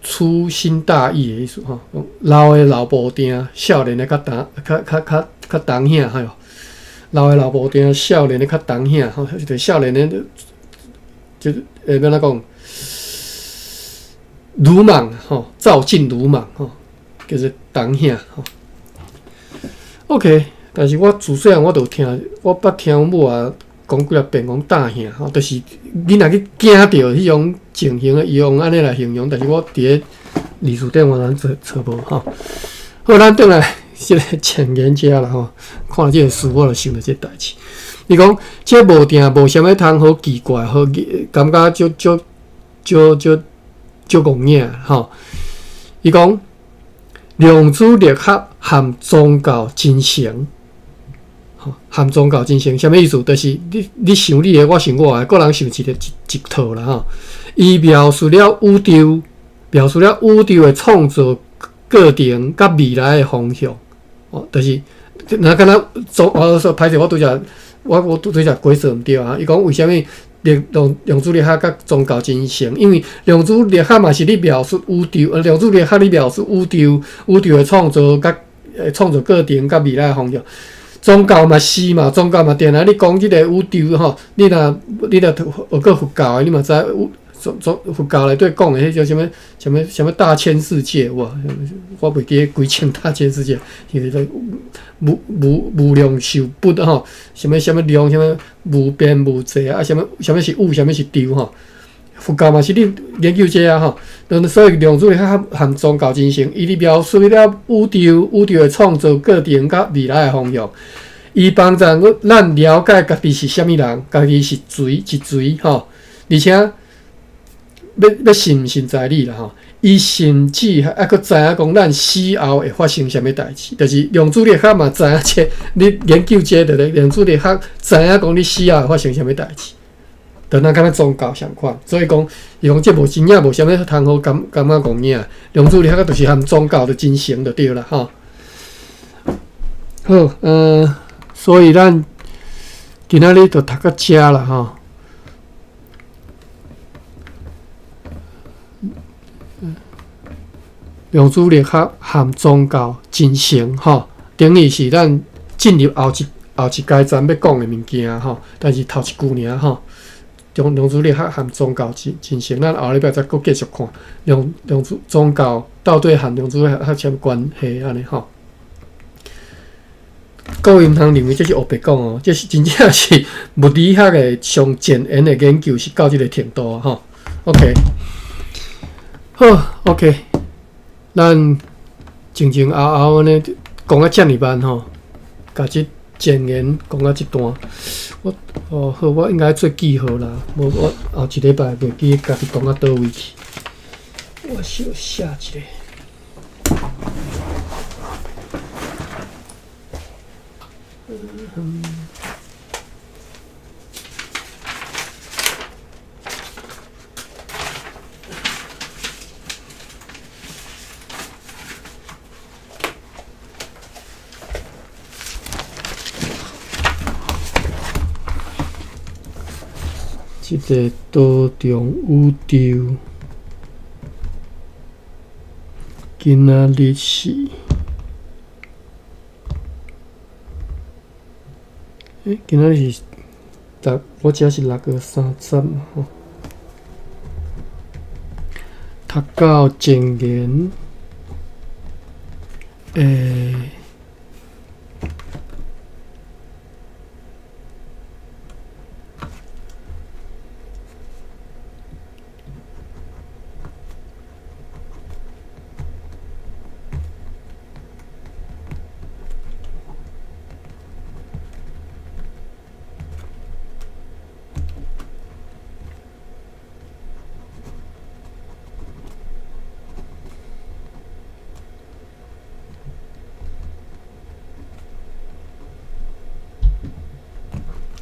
粗心大意的意思吼，老的老無定，少年的較膽較較較較當兄吼。老的老無定，少年的較當兄吼，就是少年的就欲按怎講？魯莽吼，躁進魯莽吼，叫做當兄吼。OK，但是我自細漢我就聽，我捌聽阮母仔講幾若遍講膽兄吼，就是囡仔去驚著彼種情形的，伊用按呢來形容，但是我佇咧歷史典完全揣無吼。好，咱轉來這个前言遮啦吼，看這个詞我就想著這个代誌。伊講這無定無啥物通好奇怪，好感覺足足足足足戇影吼。伊講量子力學含宗教真誠，吼含宗教真誠，啥物意思？就是你你想你的，我想我的，各人想一个一一套啦吼。伊描述了宇宙，描述了宇宙的創造過程佮未來的方向，哦，就是若敢若宗，我說歹勢，我拄則我我拄則解釋毋對啊。伊講為啥物量量子力學佮宗教真誠？因為量子力學嘛是咧描述宇宙，量子力學咧描述宇宙，宇宙的創造佮創造過程佮未來的方向。宗教嘛是嘛，宗教嘛定定咧講這个宇宙吼。你若你若學過佛教的，你嘛知宗宗佛教內底講的彼種啥物啥物啥物大千世界有無？我袂記得幾千大千世界，是個無無無量壽佛吼，啥物啥物量，啥物無邊無際啊，啥物啥物是有，啥物是宙吼。佛教嘛是咧研究這啊吼，所以量子力學含宗教真誠，伊咧描述了宇宙宇宙的創造過程佮未來的方向，伊幫助咱了解家己是啥物人，家己是誰是誰吼，而且欲欲信毋信在你啦吼。伊甚至猶閣知影講，咱死後會發生啥物代誌，就是量子力學嘛知影這，你研究這個，量子力學知影講你死後會發生啥物代誌，就若敢若宗教相款。所以講，伊講這無真正無啥物通好感感覺戇影，量子力學就是含宗教的真誠就對啦吼。好，所以咱今仔日就讀到遮啦吼。量子力學含宗教真誠吼，等於是咱進入後一後一階層欲講的物件吼。但是頭一句爾吼，量量子力學含宗教真真誠，咱後禮拜再閣繼續看量量子宗教到底含量子力學啥物關係按呢吼。各位毋通認為這是烏白講哦，這是真正是物理學的上前沿的研究是到這个程度吼。OK，好，OK。咱前前後後按呢講啊遮爾慢吼，共這前言講到這段，我哦好，我應該做記號啦，無我後一禮拜袂記家己講到佗位去。我小寫一下。嗯。這个多重宇宙，今仔日是，欸，今仔日是六，我這是6月30嘛吼。讀到前言，欸。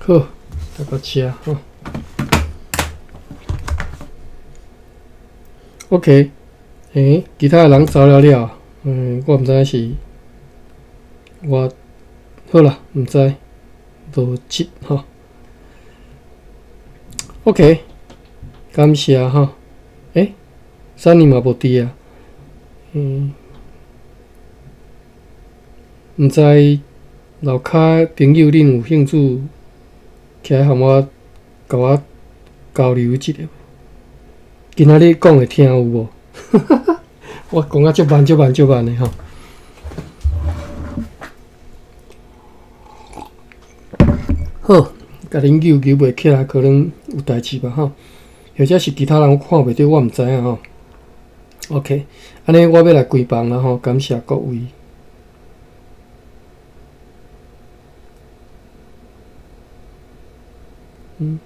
好，讀到遮吼。OK，欸，其他的人走了了，我毋知是，我好啦，毋知邏輯吼。OK，感謝吼。欸，Sunny 嘛無佇啊，毋知樓跤朋友恁有興趣起來和我共我交流一下無？今仔日講會聽有無？我講甲足慢足慢足慢的吼。好，共恁揪揪袂起來，可能有代誌吧吼，或者是其他人看袂著，我毋知影吼。OK，按呢我欲來關房啦吼，感謝各位。嗯。